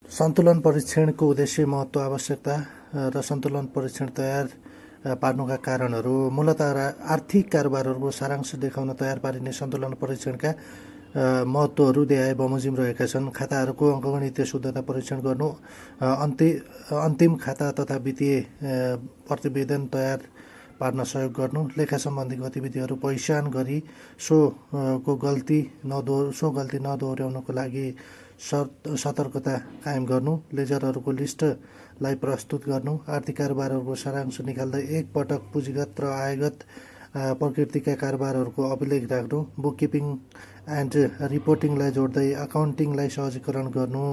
सन्तुलन परीक्षणको उद्देश्य, महत्त्व, आवश्यकता र सन्तुलन परीक्षण तयार पार्नुका कारणहरू। मूलतः आर्थिक कारोबारहरूको सारांश देखाउन तयार पारिने सन्तुलन परीक्षणका महत्त्वहरू देहाय बमोजिम रहेका छन्। खाताहरूको अङ्कगणितीय शुद्धता परीक्षण गर्नु, अन्तिम खाता तथा वित्तीय प्रतिवेदन तयार पार्न सहयोग गर्नु, लेखा सम्बन्धी गतिविधिहरू पहिचान गरी सो गल्ती नदोहोर्याउनको लागि सतर्कता कायम गर्नु, लेजरहरूको लिस्टलाई प्रस्तुत गर्नु, आर्थिक कारोबारहरूको सारांश निकाल्दै एक पटक पुँजीगत र आयगत प्रकृतिका कारोबारहरूको अभिलेख राख्नु, बुककिपिङ एन्ड रिपोर्टिङलाई जोड्दै अकाउन्टिङलाई सहजीकरण गर्नु।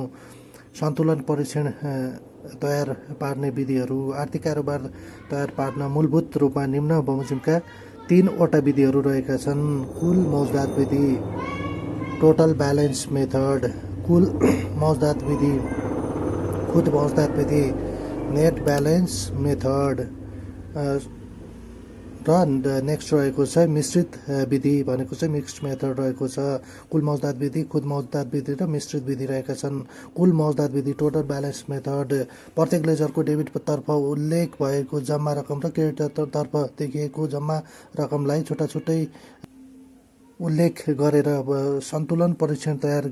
सन्तुलन परीक्षण तयार पार्ने विधिहरू। आर्थिक कारोबार तयार पार्न मूलभूत रूपमा निम्न बमोजिमका 3वटा विधिहरू रहेका छन्। कुल मौजदात विधि, टोटल ब्यालेन्स मेथड, कुल मौजदात विधि, खुद मौजदात विधि, नेट ब्यालेन्स मेथड र नेक्स्ट रहेको छ मिश्रित विधि भनेको चाहिँ मिक्स्ड मेथड रहेको छ। कुल मौजदात विधि, खुद मौजदात विधि र मिश्रित विधि रहेका छन्। कुल मौजदात विधि, टोटल ब्यालेन्स मेथड, प्रत्येक लेजरको डेबिटतर्फ उल्लेख भएको जम्मा रकम र क्रेडिटतर्फ देखिएको जम्मा रकमलाई छुट्टै उल्लेख गरेर सन्तुलन परीक्षण तयार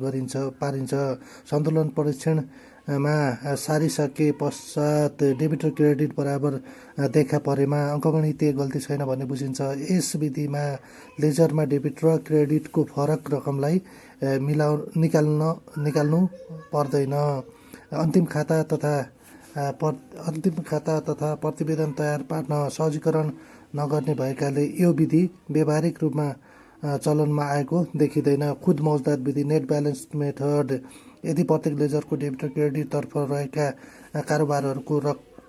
पारिन्छ। सन्तुलन परीक्षणमा सारिसके पश्चात डेबिट र क्रेडिट बराबर देखा परेमा अङ्कगणितीय गल्ती छैन भन्ने बुझिन्छ। यस विधिमा लेजरमा डेबिट र क्रेडिटको फरक रकमलाई निकाल्नु पर्दैन। अन्तिम खाता तथा प्रतिवेदन तयार पार्न सहजीकरण नगर्ने भएकाले यो विधि व्यावहारिक रूपमा चलनमा आएको देखिँदैन। खुद मौजदात विधि, नेट ब्यालेन्स मेथड, यदि प्रत्येक लेजरको डेबिट र क्रेडिटतर्फ रहेका कारोबारहरूको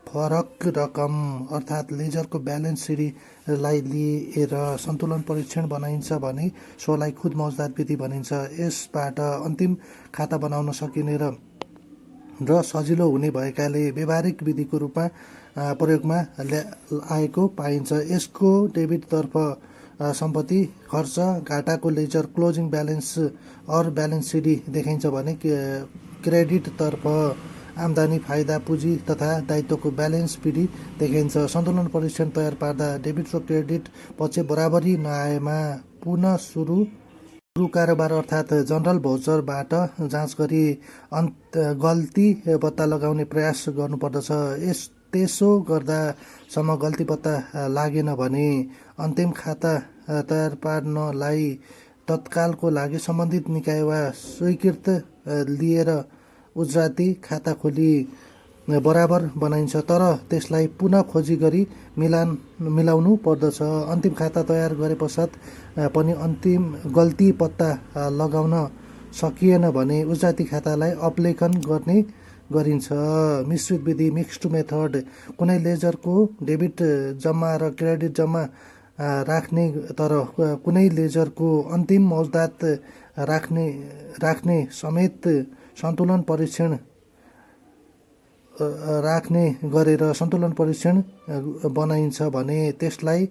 फरक रकम अर्थात् लेजरको ब्यालेन्स सिटलाई लिएर सन्तुलन परीक्षण बनाइन्छ भने सोलाई खुद मौजदात विधि भनिन्छ। यसबाट अन्तिम खाता बनाउन सकिने र सजिलो हुने भएकाले व्यावहारिक विधिको रूपमा प्रयोगमा आएको पाइन्छ। यसको डेबिटतर्फ सम्पत्ति, खर्च, घाटाको लेजर क्लोजिङ ब्यालेन्स और ब्यालेन्स सिडी देखाइन्छ भने क्रेडिटतर्फ आम्दानी, फाइदा, पुँजी तथा दायित्वको ब्यालेन्स पिडी देखाइन्छ। सन्तुलन परीक्षण तयार पार्दा डेबिट र क्रेडिट पक्ष बराबरी नआएमा पुनः सुरु कारोबार अर्थात् जनरल भोचरबाट जाँच गरी गल्ती पत्ता लगाउने प्रयास गर्नुपर्दछ। त्यसो गर्दासम्म गल्ती पत्ता लागेन भने अन्तिम खाता तयार पार्नलाई तत्कालको लागि सम्बन्धित निकाय वा स्वीकृत लिएर उज्राती खाता खोली बराबर बनाइन्छ, तर त्यसलाई पुनः खोजी गरी मिलाउनु पर्दछ। अन्तिम खाता तयार गरे पश्चात पनि अन्तिम गल्ती पत्ता लगाउन सकिएन भने उज्राती खातालाई अपलेखन गरिन्छ। मिश्रित विधि, मिक्स्ड मेथड, कुनै लेजरको डेबिट जम्मा र क्रेडिट जम्मा राख्ने तर कुनै लेजरको अन्तिम मौजदात राख्ने समेत सन्तुलन परीक्षण राख्ने गरेर सन्तुलन परीक्षण बनाइन्छ भने त्यसलाई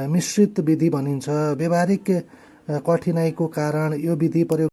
मिश्रित विधि भनिन्छ। व्यावहारिक कठिनाइको कारण यो विधि प्रयोग